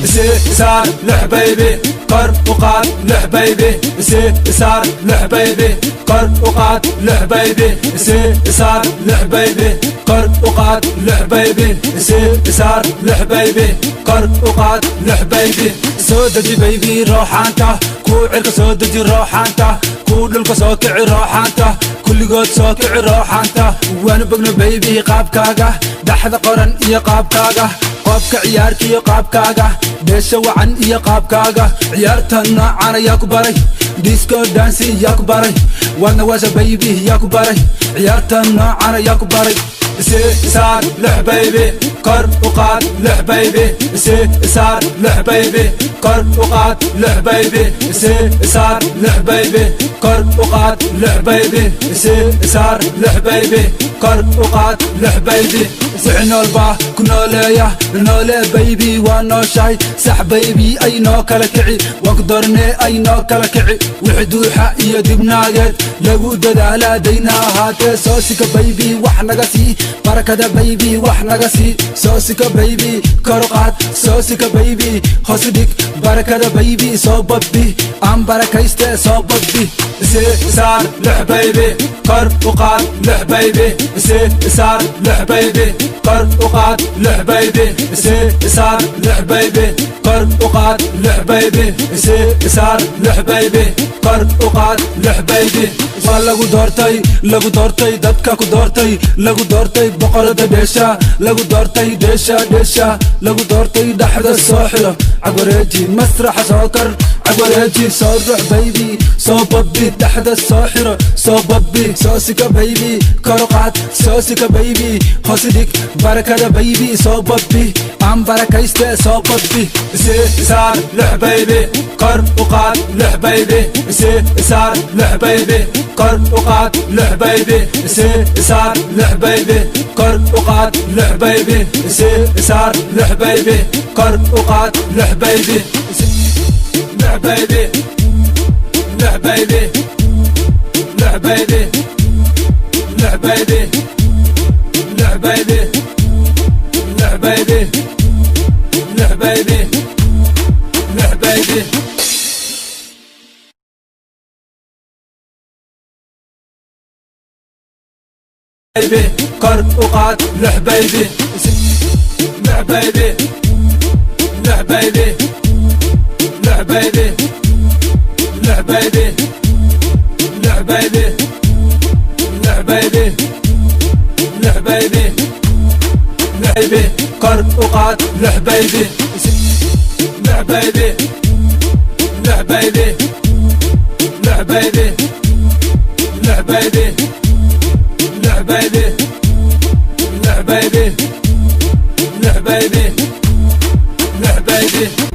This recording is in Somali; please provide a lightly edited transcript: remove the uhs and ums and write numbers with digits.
Saar lix baby, kor u qaad lix baby, saar lix baby, kor u qaad lix baby, saar lix baby, kor u qaad lix baby, saar lix baby, kor u qaad lix baby. Soo deji baby rooxaanta, kuu cirka soo deji rooxaanta, kuu dhulka soo kici rooxaanta, kulligood soo kici rooxaanta. Waanu bogno baby qaabkaaga, dhaxda qoran iyo qaabkaaga, qoobka ciyaarka iyo qaabkaaga, dheesha wacan iyo qaabkaaga. Ciyaarta noocan ayaa ku baray, disco dancing yaa ku baray, waadna waasha baby yaa ku baray, ciyaarta noocan ayaa ku baray. Saar lix baby, kor u qaad lix baby, saar lix baby, kor u qaad lix baby, saar lix baby, kor u qaad lix baby, saar lix baby, kor u qaad lix baby. Wixii nool baa ku nooleeya, noolee baby, waa nooshahay sax baby, ay noo kala kici, waan ku doornee, ay noo kala kici. Wixii duuxa iyo dibnaageed lagu dadaalaa dayna ahaatee, soo sika baby, wax naga sii barakada baby, wax naga sii. Soo sika baby, kor u qaad, soo sika baby, hoos u dhig barakada baby, soo babbi aan barakayste, soo babbi. Saar lix baby, kor u qaad lix baby, saar lix baby, kor u qaad lix baby, saar lix baby, kor u qaad lix baby, saar lix baby, kor u qaad lix baby. Waa lagu doortay, lagu doortay, dadka ku doortay, lagu doortay boqorada dheesha, lagu doortay dheesha, dheesha lagu doortay. Dhaxda soo xiro, cagwareeji, masraxa soo kar, cagwareeji, soo rux baby, soo babbi, dhaxda soo xiro, soo babbi. Soo sika baby, kor u qaad, soo sika baby, hoos dhig barakada baby, soo babbi aan barakayste, soo babbi. Saar lix baby, kor u qaad lix baby, saar lix baby, kor u qaad lix baby, saar lix baby, kor u qaad lix baby, saar lix baby, kor u qaad lix baby, lix baby, lix baby, lix baby, lix baby, lix baby, lix baby, lix baby, lix baby. Baby, kor u qaad lix baby, lix baby, lix baby, lix baby, lix baby, lix baby, lix baby, lix baby, baby, kor u qaad lix baby, lix baby, lix baby, lix baby, lix baby, lix baby, lix baby, lix baby, lix baby.